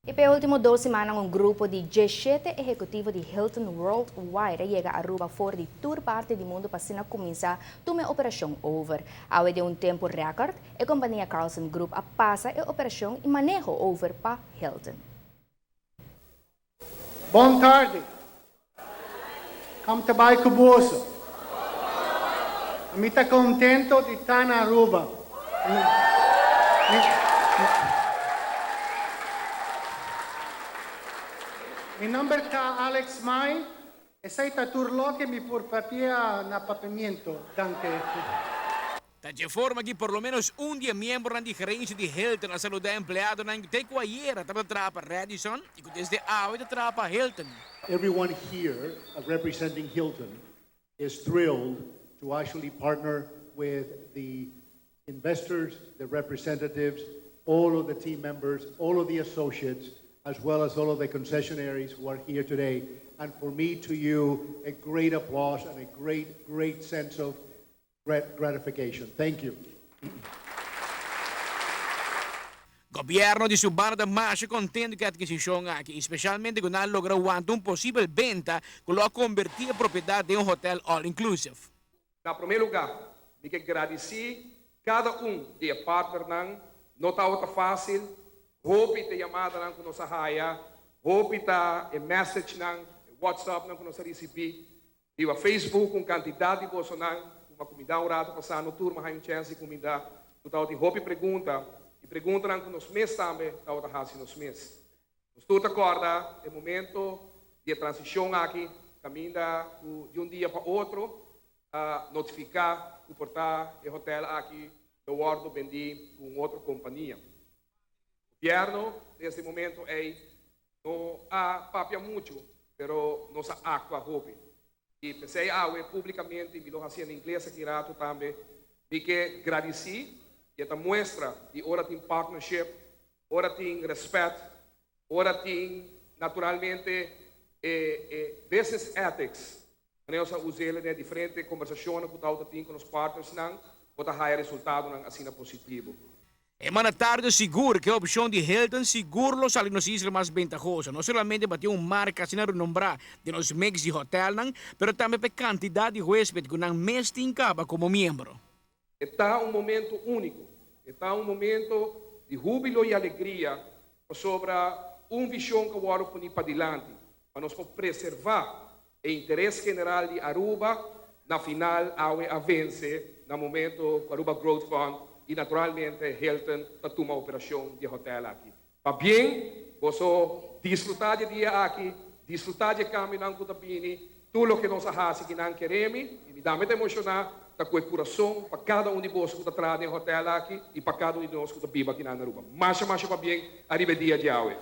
Y pa e ultimo dos siman un grupo di 17 ehecutivo di Hilton Worldwide a yega Aruba for di tur parti di mundo pa asina cuminsa tuma e operacion over. Awe den un tempo record, e compania Carlson Group a pasa e operacion y maneho over pa Hilton. Bon tardi. Con ta bay cu boso? Mi ta contento di ta na Aruba. Mi nomber ta Alex Mai. Esey ta tur loke mi por papia na Papiamento. Danki. Ta dje forma ki por lo menos un di e miembronan di gerencia di Hilton a saluda e empleadonan ku te ku ayera tabata traha pa Radisson i ku desde awe ta traha pa Hilton. Everyone here representing Hilton is thrilled to actually partner with the investors, the representatives, all of the team members, all of the associates, as well as all of the concessionaires who are here today. And for me to you, a great applause and a great, great sense of gratification. Thank you. Gobierno di su banda ta masha contento cu e adquisicion aki y specialmente cu nan a logra wanta un posibel benta cu lo a converti e propiedad den un hotel all inclusive. Na promé lugá, mi ke gradisí kada un di e partnernan. No tabata fásil, hopi ta e yamadanan ku nos a haya, hopi ta e messagenan, e whatsappnan ku nos a risibí. Riba Facebook un kantidat di bosonan ku a kumindá un ratu pasá no tur m'a haña un chèns di kumindá ku tabatin hopi pregunta i preguntanan ku nos mes tambe tabata hasi nos mes. Nos tur ta kòrda e momento di e transishon aki kaminda ku di un dia pa otro a notifiká ku por ta e hotèl aki lo wòrdu bendí ku un otro kompania. Gobièrnu desde e momento ei No a papia muchu, pero nos a aktua hopi. I p'esei awe públikamente, mi lo hasié na ingles aki ratu tambe, mi ke gradisí i e ta muestra di ora tin partnership, ora tin rèspèt, ora tin naturalmente e e business ethics, manera nos a us'el den e diferente kombersashonnan ku tabata tin ku nos partnersnan, bo ta haya resultadonan asina positivo. E mandatario sigur ku e opshon di Hilton sigur lo sali nos isla mas bentahoso, no solamente pa tin un marka asina renombrá den nos mix di hotelnan, pero tambe pa e kantidat di huésped ku nan mes tin kaba komo miembro. E ta un momento úniko. E ta un momento di húbilo i alegria pasobra un vishon ku a wòrdu poni padilanti pa nos por preservá e interes general di Aruba na final awe a vense na momento ku Aruba Growth Fund i naturalmente Hilton ta tuma operashon di e hotel aki. Pabien, boso disfrutá di e dia aki, disfrutá di e kambionan ku ta bini, tur loke nos a hasi ki nan kere mi, i mi tambe ta emoshoná, ta ku e kurason pa kada un di boso ku ta traha den e hotel aki i pa kada un di nos ku ta biba akinan na Aruba. Masha masha pabien ariba e dia di awe.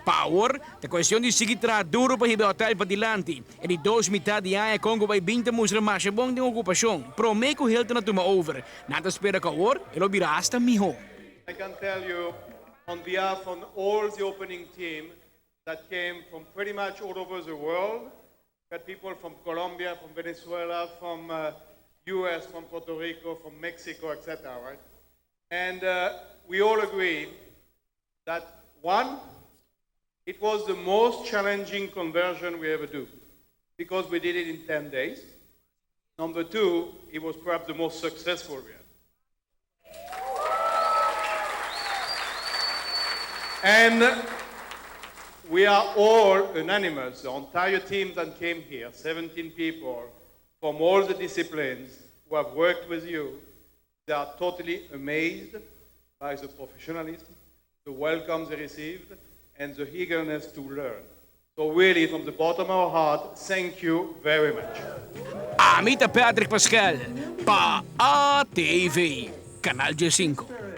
Pa awor, ta cuestion di sigui traha duro pa hiba e hotel padilanti. E di dos mitad di aña con cu bay bin ta mustra masha bon den ocupacion. Prome cu Hilton a tuma over, nan ta spera cu awor e lo bira hasta miho. I can tell you on behalf on all the opening team that came from pretty much all over the world, got people from Colombia, from Venezuela, from US, from Puerto Rico, from Mexico, etc. Right? And we all agree that one, it was the most challenging conversion we ever do because we did it in 10 days. Number two, it was perhaps the most successful we had. And we are all unanimous, the entire team that came here, 17 people from all the disciplines who have worked with you, they are totally amazed by the professionalism, the welcome they received, and the eagerness to learn. So really, from the bottom of our heart, thank you very much. Ami ta Patrick Pascal pa ATV, Canal 15.